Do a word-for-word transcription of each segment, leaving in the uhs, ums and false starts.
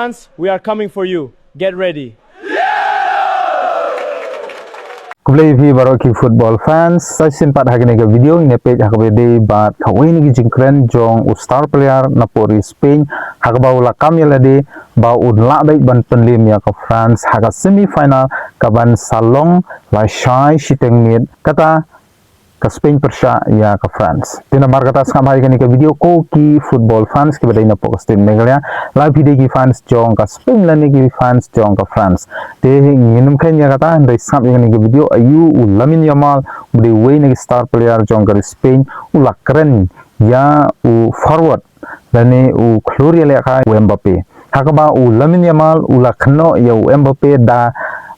Fans, we are coming for you. Get ready. Khublei phi baroh ki football fans, sa shisien pat ha kane ka video ngin ïa peit ha kaba ïadei bad kawei na ki jingkren jong u star player na pdeng ri Spain, ha kaba u la kam ïa lade ba un lah beit ban pynrem ïa ka France ha ka semi final kaban sa long lashai shiteng miet, kata ka Spain pyrshah ïa ka France. Te namar kata sngap bha ïa kane ka video ko ki football fans kiba dei na pdeng ka state Meghalaya, lada phi dei ki fans jong ka Spain lane ki fans jong ka France. Te ngin ym kheiñ ïa kata, hynrei sngap ïa kane ka video, aïu u Lamine Yamal, u dei uwei na ki star player jong ka ri Spain, u la kren ïa u forward lane u khlur ïalehkai u Mbappe. Ha kaba u Lamine Yamal u la kynnoh ïa u Mbappe da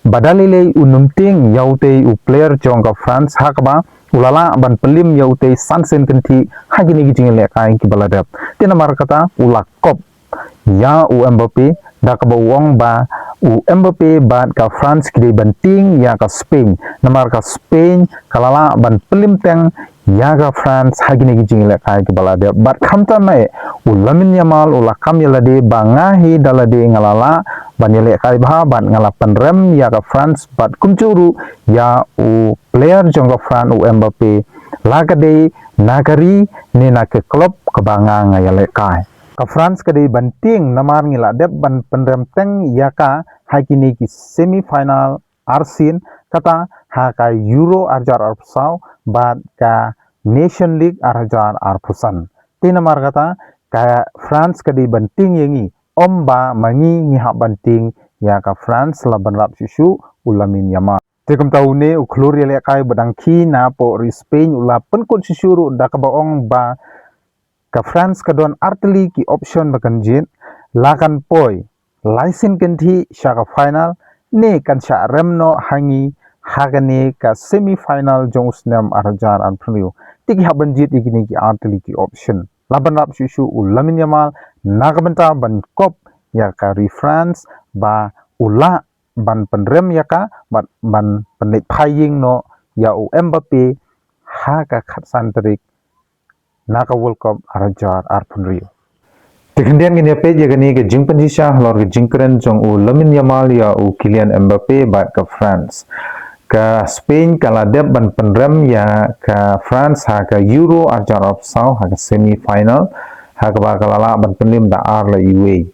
ba da lei lei un ym tieng ïa utei u player jong ka France, ha kaba u la lah ban pynrem ïa utei san sien kynthih ha kine ki jingïalehkai kiba la dep. Te namar kata u la kop ïa u Mbappe da kaba u ong ba u Mbappe bad ka France ki dei ban tieng ïa ka Spain, namar ka Spain ka la lah ban pynrem teng ïa ka France ha kine ki jingïalehkai kiba la dep. Bad khamtam eh u Lamine Yamal u la kam ïa lade ba nga hi da lade nga la lah ban ïalehkai bha bad nga la pynrem ïa ka France bad kumjuh ruh ïa u player jong ka France u Mbappe, la ka dei na ka ri ne na ka club kaba nga nga ïalehkai. Ka France ka dei ban tieng namar ngi la dep ban pynrem teng ïa ka ha kine ki semi final arsien, kata ha ka Euro arhajar arphew saw bad ka Nation League arhajar arphew san. Te namar kata ka France ka dei ban tieng ïa ngi, ym ba ma ngi ngi hap ban tieng ïa ka France. La bynrap shuh shuh u Lamine Yamal. Te kumta une u khlur ïalehkai ba dang khie na pdeng ri Spain u la pynkut shuh shuh ruh da kaba ong ba ka France ka don artylli ki option ba kan jied, la kan poi lai sien kynthih sha ka final ne kan shah rem noh ha ngi ha kane ka semi final jong u snem arhajar arphew hynriew. Te ki hap ban jied ïa kine ki artylli ki option. La bynrap shuh shuh u Lamine Yamal na ka bynta ban kop ïa ka ri France ba u lah ban pynrem ïa ka bad ban pynleit phai ïing noh ïa u Mbappe ha ka khatsan tarik na ka World Cup arhajar arphew hynriew. Te khyndiat ngin ïa peit ïa kane ka jingpynshisha halor ka jingkren jong u Lamine Yamal ïa u Kylian Mbappe bad ka France. Ka Spain ka la dep ban pynrem ïa ka France ha ka Euro arhajar arphew saw ha ka semi final, ha kaba ka la lah ban pynrem da ar la iwei.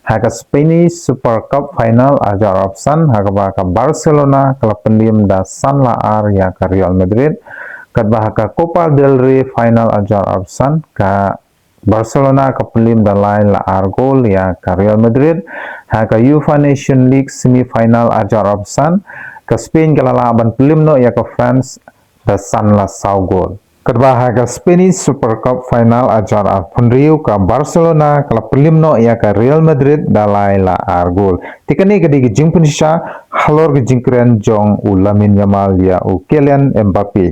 Ha ka Spanish Super Cup final arhajar arphew san, ha kaba ka Barcelona ka la pynrem da san la ar ïa ka Real Madrid. Katba ha ka Copa del Rey final arhajar arphew san, ka Barcelona ka pynrem da lai la ar gol ïa ka Real Madrid. Ha ka UEFA Nation League semi final arhajar arphew san, ka Spain ka la lah ban pynrem noh ïa ka France da san la saw gol. Katba ha ka Spanish Super Cup final arhajar arphew hynriew, ka Barcelona ka la pynrem noh ïa ka Real Madrid da lai la ar gol. Te kane ka dei ka jingpynshisha halor ka jingkren jong u Lamine Yamal ïa u Kylian Mbappe.